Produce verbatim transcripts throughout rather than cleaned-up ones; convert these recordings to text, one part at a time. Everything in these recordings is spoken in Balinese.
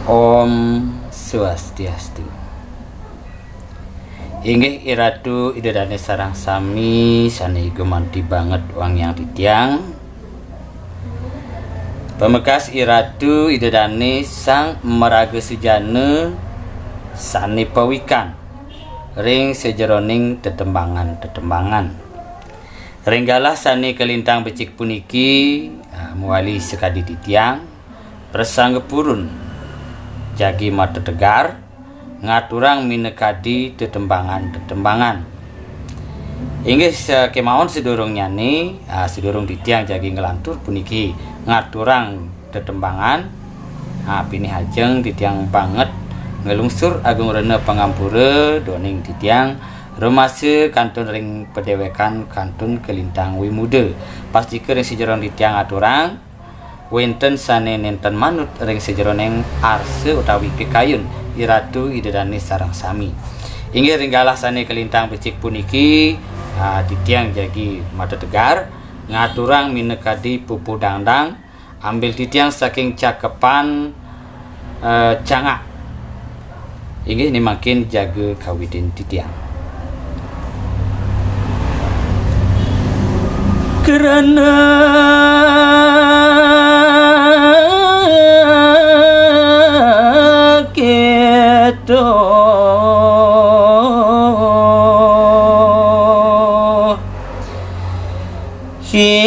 Om Swastiastu. Inggih Iratu Ida Dane sareng sami sane gumanti banget wangiang titiang. Pamekas Iratu Ida Dane sang maraga sujana sane pawikan ring sajeroning tetembangan-tetembangan. Ring galah sane kalintang becik puniki, ah, mawali sakadi titiang, prasangga purun jagi matetegar, ngaturang minakadi tetembangan-tetembangan. Inggih, sakemawon sadurungnyane, ah, sadurung titiang jagi nglantur puniki ngaturang tetembangan, ah, pinih ajeng titiang banget nglungsur agung rena pangampura duaning titiang rumasa kantun ring padewekan kantun kalintang wimuda. Pastika ring sajeroning titiang aturang, wenten sane nenten manut ring sajeroning arsa utawi pikayun Iratu Ida Dane sareng sami. Inggih ring galah sane kalintang becik puniki, ah, titiang jagi matetegar ngaturang minakadi pupudangdang, ambil titiang saking cakepan, eh, cangak. Inggih, ne mangkin jaga kawitin titiang. Krana keto hidupe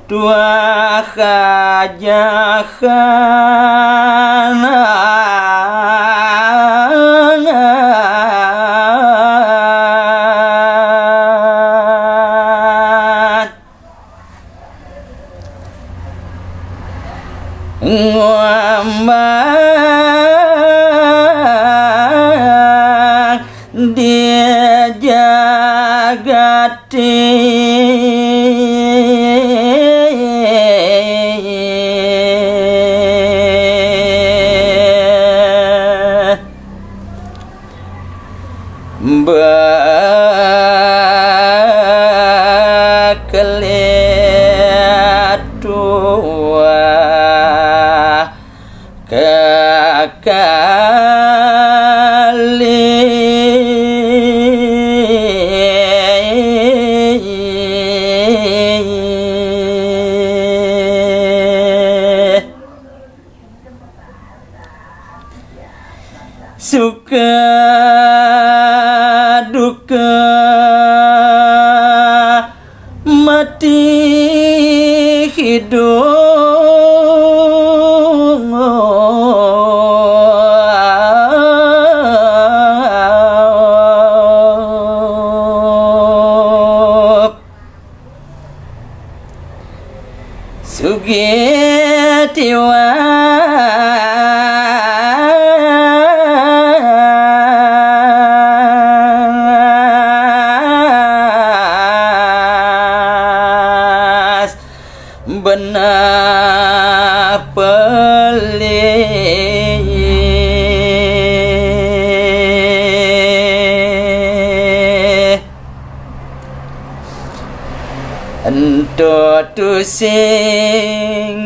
tuah kajahan. Ngambang di jagate. Bakle tuah kakali. Suka duka mati hidup. Sugih tiwas benah pelih. Ento tusing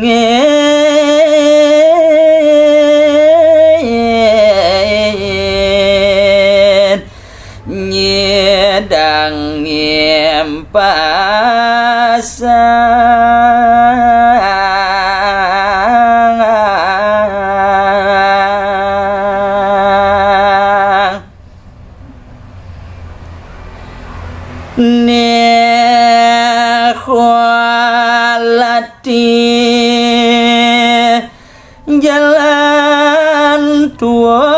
nyidang impasang. Nehwalati jalan tua.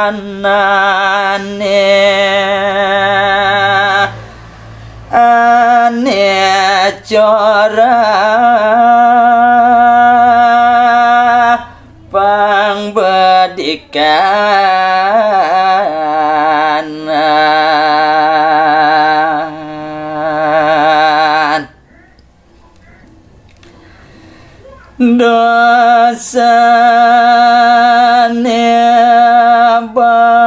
Laksanane ane cora. Dikanan dosane bakat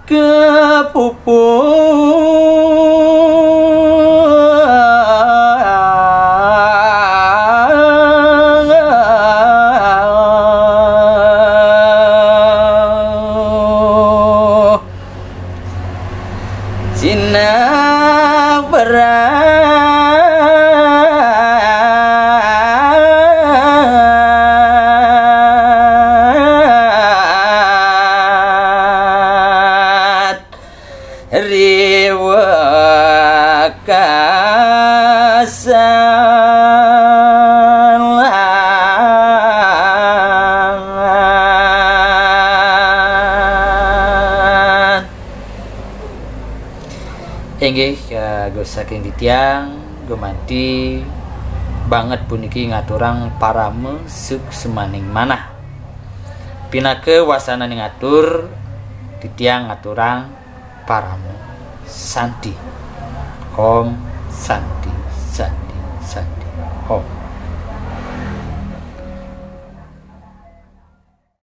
kepupu Sinak berat riwek kasalan. Inggih, eh, gus saking titiang, gumanti banget puniki ngaturang parama suksmaning manah. Pinaka wasananing atur, titiang ngaturang parama santi. Om santi, santi, santi. Om.